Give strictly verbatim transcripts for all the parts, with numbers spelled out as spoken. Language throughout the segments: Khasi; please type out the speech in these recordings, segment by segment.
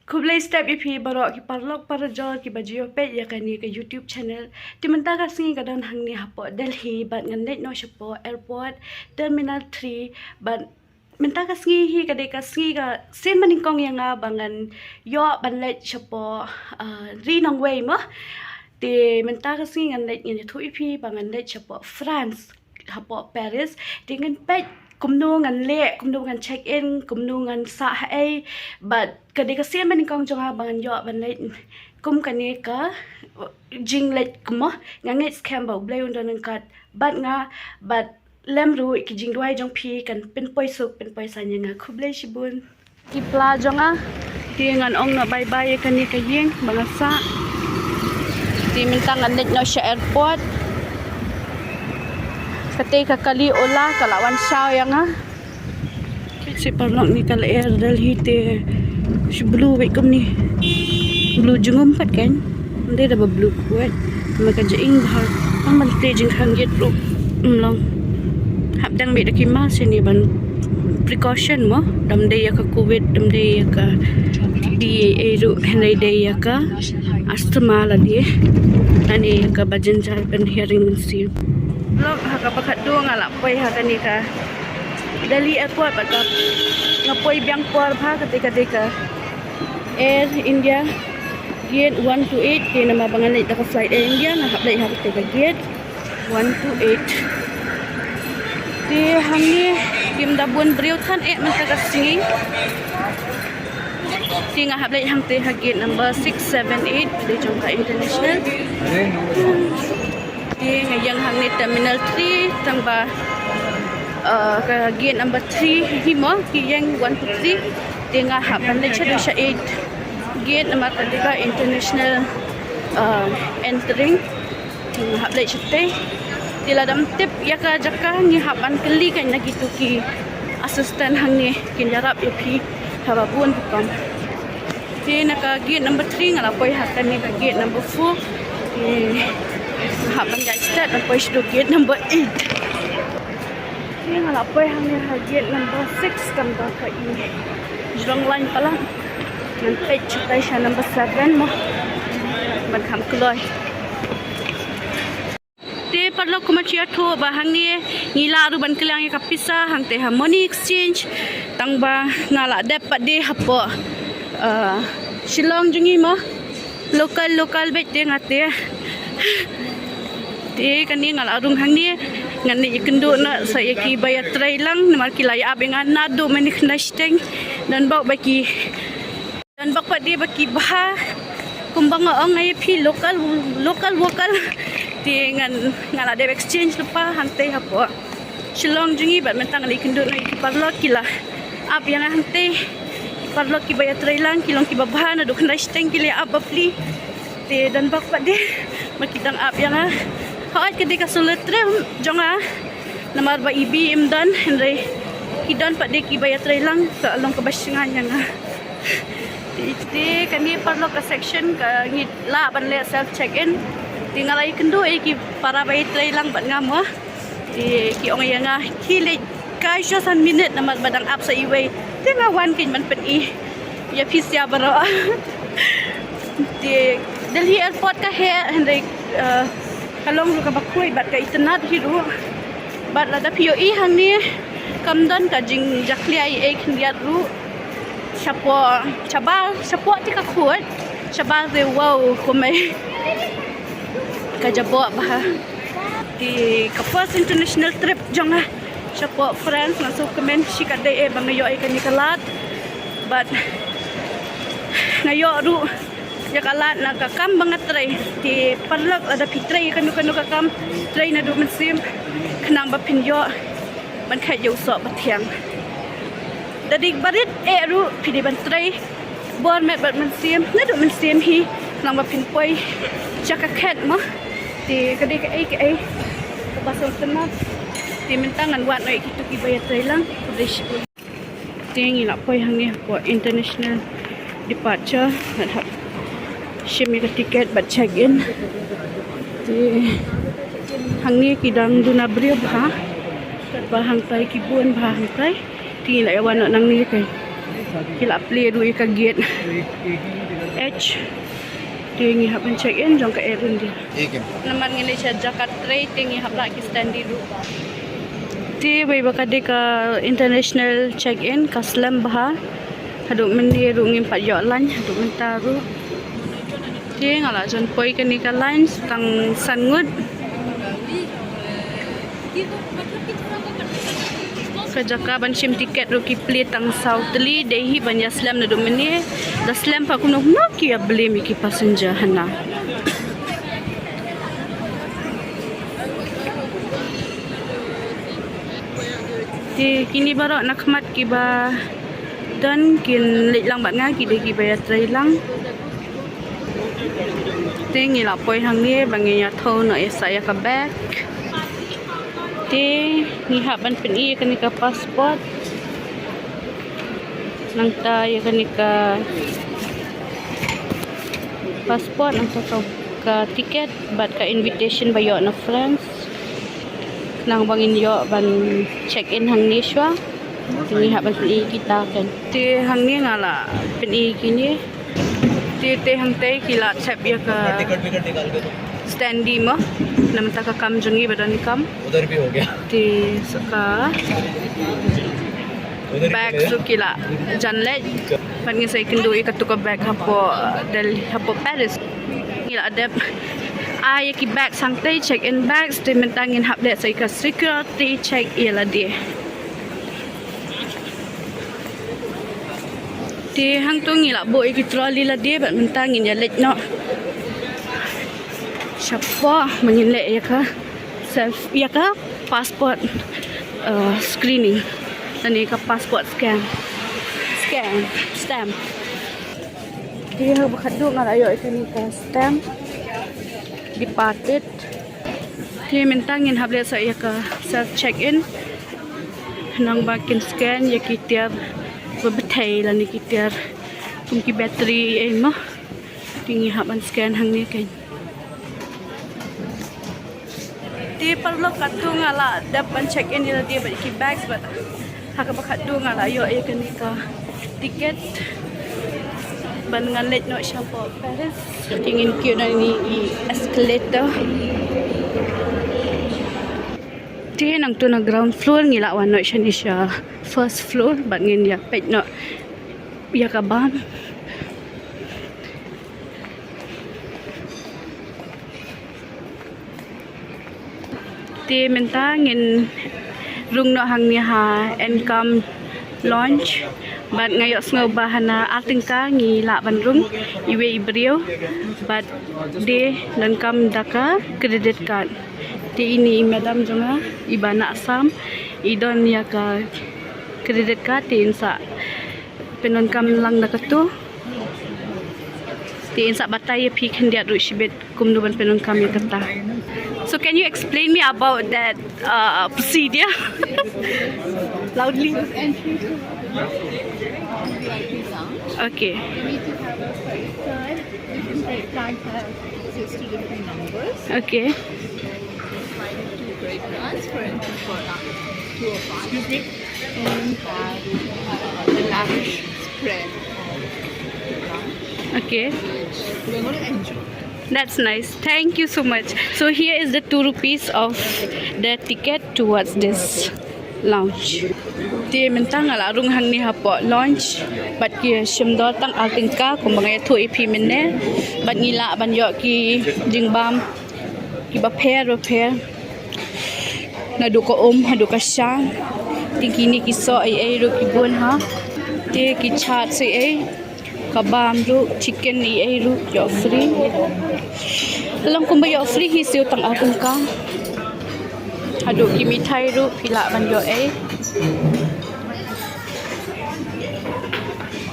Khublei step ïa phi baroh ki paralok parajor kiba ju ïoh peit ïa kane ka YouTube channel. Te mynta ka sngi nga don hangne hapoh Delhi bad ngan leit noh shapoh airport terminal three bad mynta ka sngi hi ka dei ka sngi ka sien banyngkong ïa nga ba ngan ïoh ban leit shapoh, ah, ri nongwei mo. Te mynta ka sngi ngan leit, ngan ïathuh ïa phi ba ngan leit shapoh France, hapoh Paris. Te ngan peit kumno ngan leh, kumno ngan check in, kumno ngan sah haei. Bad ka dei ka sien banyngkong jong nga ba ngan ïoh ban leit kum kane ka jingleit mo. Nga ngeit skhem ba U Blei un don ryngkat bad nga, bad lem ruh ki jingduwai jong phi kan pynpoi suk pynpoi saiñ ïa nga. Khublei shibun. Ki pla jong nga. Te ngan ong noh bye bye ïa kane ka ïing ba nga sah. Te mynta ngan leit noh sha airport. Kata ka kali Ola ka la wan shaw ïa nga. Peit shi paralok, ne ka lyer Delhi te shu blue beit kumne. Blue jingum pat kan. Ym dei da ba blue khuid. Namar ka jingim bha. Tang ban plie jingkhang gate ruh ym long. Hap dang beit da ki mask shane ban precaution mo. Dam dei ïa ka covid, dam dei ïa ka D A ruh, hynrei dei ïa ka asthma lade. Lane ïa kaba jynjar ban hearing mynsiem. Lok ha kaba khatduh nga la poi ha kane ka Delhi airport bad ka nga poi biang por bha. Kata ka dei ka Air India gate one two eight. Te namar ba nga leit da ka flight Air India nga hap leit ha kata ka gate one two eight. Te hangne kim da bun briew than eh mynta ka sngi. Te nga hap leit hangte ha gate number six seven eight, dei jong ka international. Te nga ïeng hangne terminal three, tang ba, uh, ka gate number three hi mo, ki ïeng one to three. Te nga hap ban leit shaduh sha eight gate namar ka dei ka international, uh, entering. Te nga hap leit shatei. Te lada ym tip ïa ka jaka ngi hap ban kylli kan na kitu ki assistant hangne kin ïarap ïa phi haba bun rukom. Te na ka gate number three nga la poi ha kane ka gate number four. Te nga hap ban ïaid step ban poi shaduh gate number eight. Te nga la poi hangne ha gate number six, kam da ka i jrong line palat. Ngan peit shatei sha number seven mo. Ban kham kloi. Te paralok, kumba nga ïathuh ba hangne ngi lah ruh ban kylliang ïa ka pisa hangte ha money exchange. Tang ba nga la dep pat de hapoh, uh, Shillong jong ngi mo. Local, local beit te nga te. Te kane nga la rung hangne. Ngan ïakynduh noh sa ïa kiba ïatrei lang namar ki la ïa ap ïa nga naduh mynne khyndai shiteng. Don bok ba ki, don bok pat de ba ki bha. Kumba nga ong ïa phi, local, local, local. Te ngan, nga la dep exchange lypa hangte hapoh Shillong jong ngi bad mynta nga la ïakynduh noh ïa ki paralok ki la ap ïa nga hangte. Ki paralok kiba ïatrei lang ki long kiba bha, naduh khyndai shiteng ki la ap bapli. Te don bok pat de ba ki dang ap ïa nga. Hooid ka dei ka solo trip jong nga namar ba i Bi im don, hynrei ki don pat de kiba ïatrei lang, ka long kaba shngaiñ ïa nga. Te, te kane paralok ka section ka ngi lah ban leh self check in. Te nga la ïakynduh ïa ki para ba ïatrei lang bad nga mo. Te ki ong ïa nga, khie leit kai shuwa san minit namar ba dang ap sa iwei. Te nga wan kein ban pyni ïa phi sha baroh. Te Delhi airport ka heh, hynrei, eh, ka long ruh kaba khuid bad ka itynnad hi ruh. Bad lada phi ïohi hangne kam don ka jingjakhlia ei ei khyndiat ruh. Shapoh, shabar, shapoh te ka khuid, shabar te wow, kumne. Ka jaboh bha. Te ka first international trip jong nga shapoh France, nga sngewkmen shikatdei eh ba nga ïoh ïa kane ka lad. Bad nga ïoh ruh ïa ka lad na ka kam ba nga trei. Te paralok, lada phi trei ïa kano kano ka kam, trei naduh mynsiem khnang ba phin ïoh ban khet ïa u soh ba thiang. Da dei ba rit eh ruh phi dei ban trei bor met bad mynsiem, naduh mynsiem hi, khnang ba phin poi sha ka khet mo. Te ka dei kaei kaei kaba sngewtynnat. Te mynta ngan wad noh ïa kito kiba ïatrei lang. Khublei shibun. Te ngi la poi hangne hapoh international departure, ngan hap shim ïa ka ticket bad check in. Te hangne ki dang duna briew bha. Katba hangtai ki bun bha hangtai. Te ngi la ïa wan noh nangne kein. Ki la plie ruh ïa ka gate H. Te ngi hap ban check in jong ka Air India. Namar ngi leit sha jaka trei te ngi hap lah ki standee ruh. Te wei ba ka dei ka international check in ka slem bha. Haduh mynne ruh ngim pat ïoh line haduh mynta ruh. Te nga la jan poi kane ka line tang san ngut. Ka jaka ban shim tiket ruh ki plie tang saw tylli, dei hi ban ïa slem naduh mynne. Da slem pat kumno kumno ki ïa blame ïa ki passenger hana. Te kine baroh na khmat kiba don kin leit lang bad nga, ki dei kiba ïa trei lang. Te ngi la poi hangne ba ngin ïa thew noh ïa sa ïa ka bag. Te ngi hap ban pyni ïa kane ka passport. Nangta ïa kane ka passport, nangta ka, ka tiket bad ka invitation ba ïoh na France. Nang ba ngin ïoh ban check in hangne shuwa. Te ngi hap ban pyni kita kan. Te hangne nga la pyni kine. Te te hangtei ki la thep ïa ka standee mo. Namar ka kam jong ngi ba don kam. उधर भी हो गया। Te sa ka bag ruh ki la jan leit. Bad ngin sa ïakynduh ïa katu ka bag hapoh Delhi, hapoh Paris. Ngi la dep ai ïa ki bag hangtei, check in bags, te mynta ngin hap leit sa ïa ka security check ïa lade. Te hangto ngi la buh ïa ki trolley lade bad mynta ngin ïa leit noh shapoh ba ngin leh ïa ka self, ïa ka passport, uh, screening lane ka passport scan. Scan, stamp. Te ha ba khatduh nga la ïoh ïa kane ka stamp. Departed. Te mynta ngin hap leit sa ïa ka self check in. Nang ba kin scan ïa ki tiar ba bthei lane ki tiar kum ki battery ei mo. Te ngi hap ban scan hangne kan. Te paralok, katu nga la dep ban check in ïa lade bad ki bags bad ha kaba khatduh nga la ïoh ïa kane ka tiket ban ngan leit noh shapoh Paris. Te ngin kiew na ine i escalator. Te nangtu na ground floor ngi la wan noh shane sha first floor bad ngin ïa peit noh ïa ka bam. Te mynta ngin rung noh hangne ha Encome lounge. Bad nga ïohsngew ba hana ar tyngka ngi lah ban rung iwei i briew. Bad de donkam da ka credit card. Te ine i madam jong nga iba na Assam i don ïa ka credit card te in sa pyndonkam lang da katu. Te in sa batai ïa phi khyndiat ruh shibit kumno ban pyndonkam ïa kata. So can you explain me about that uh, procedure? Loudly. Entry to the V I P lounge. Okay. You need to have a credit card. Different credit cards have access to different numbers. Okay. Two credit cards for entry for uh, two of us. Excuse me. And have uh, the lavish spread of the lounge, Okay. Which we're going to enjoy. That's nice. Thank you so much. So here is the two rupees of the ticket towards this lounge. Te mynta nga la rung hangne hapoh lounge bad ki shim dor tang ar tyngka kumba nga ïathuh ïa phi mynne. Bad ngi lah ban ïoh ki jingbam kiba pher ba pher. Naduh ka um haduh ka sha. Te kine ki soh ei ei ruh ki bun ha. Te ki chaat ei ei. Ka bam ruh, chicken ei ei ruh ïoh free. Long kumba ïoh free hi siew tang ar tyngka. Haduh ki mithai ruh phi lah ban ïoh ei.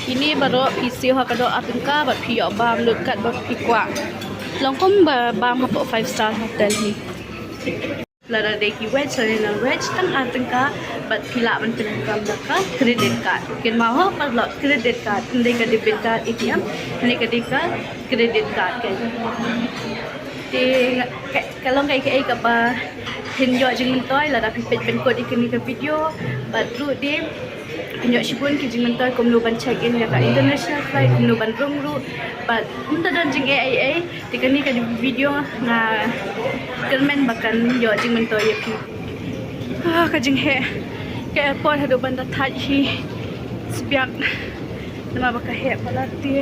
Kine baroh phi siew ha ka doh ar tyngka bad phi ïoh bam lut kat ba phi kwah. Long kumba bam hapoh five star hotel hi. Lada dei ki veg lane non veg tang ar tyngka bad phi lah ban pyndonkam da ka credit card. Kynmaw ho paralok, credit card, ym dei ka debit card, A T M, hynrei ka dei ka credit card kan. Te nga- ka- ka long kaei kaei kaba phin ïoh jingmyntoi lada phi peit pynkut ïa kane ka video bad ruh de Kan ïoh shibun ki jingmyntoi kumno ban check in ïa ka international flight, kumno ban rung ruh. Bad kumta don jingeh ei ei, te kane ka video nga kyrmen ba kan ïoh jingmyntoi ïa phi. Ah, ka jingheh ka airport haduh ban da thait hi. Sbiak namar ba ka heh palat te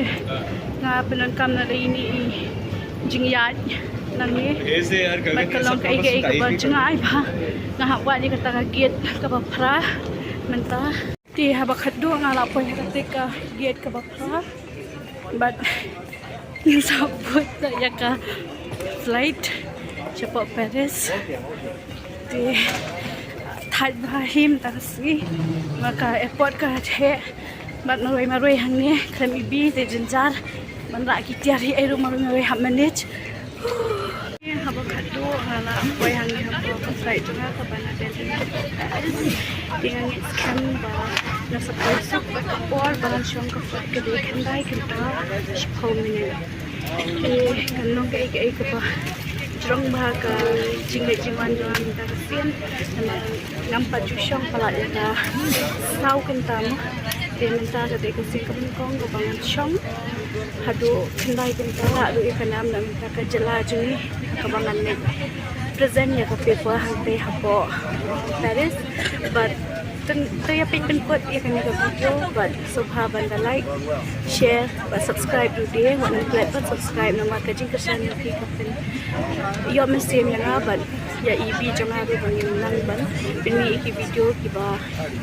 nga pyndonkam na da ine i jingïaid nangne. Bad ka long kaei kaei kaba jngai bha. Nga hap wad ïa kata ka gate kaba phra mynta. Te haba khatduh nga la poi ha kata ka gate kaba phra. Bad ngi sa bud ïa ka flight shapoh Paris. Te thait bha hi mynta ka sngi. Namar ka airport ka heh. Bad marwei marwei hangne khlem ibi te jynjar ban rah ki tiar hi ei ruh marwei marwei hap manage. Haba khatduh nga la poi hangne hapoh ka flight jong nga kaba na Delhi. Te nga ngeit skhem ba nga sa poi suk bad ka por ba ngan shong ka flight ka dei khyndai kynta shiphew minit. Te kan long kaei kaei kaba jrong bha ka jingleit jingwan jong nga mynta ka sien. Namar ngam pat ju shong palat ïa ka saw kynta mo. Te mynta ka dei ka sien kaba nyngkong kaba ngan shong haduh khyndai kynta, lah ruh ïa ka nam na mynta ka jylla jong ngi kaba ngan leit present ïa ka paper hangtei hapoh Paris. Bad to ïa peit pynkut ïa kane ka video bad sngewbha ban da like, share bad subscribe ruh de. Wat nang klet ban subscribe namar ka jingkyrshan jong phi ka pyn ïoh mynsiem ïa nga bad ïa i bi jong nga ruh ba ngin nang ban pynmih ïa ki video kiba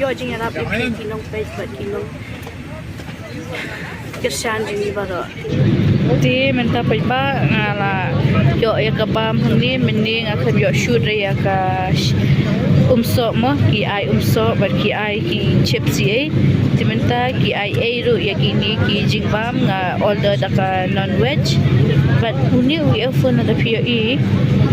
ïoh jingïarap ïa phi ki nongpeit bad ki nong kyrshan jong ngi baroh. Te mynta pat ba nga la ïoh ïa ka bam hangne, mynne nga khlem ïoh shoot re ïa ka sh-, umsoh mo, ki ai umsoh bad ki ai ki chips ei. Te mynta ki ai ei ruh ïa kine ki jingbam, nga order da ka non veg. Bad une u earphone lada phi ïohi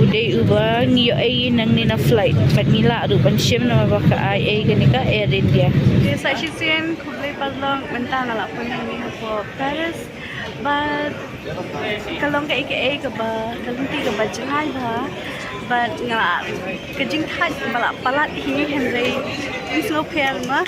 u dei uba ngi ïoh ei nangne na flight bad ngi lah ruh ban shim namar ba ka ai ei kane ka Air India. Te sa shisien khublei paralok, mynta nga la poi hangne hapoh Paris. Bad ka long kaei kaei kaba, ka lynti kaba jngai bha. Bad nga la, ka jingthait ba la palat hi hynrei ym sngewpher ma.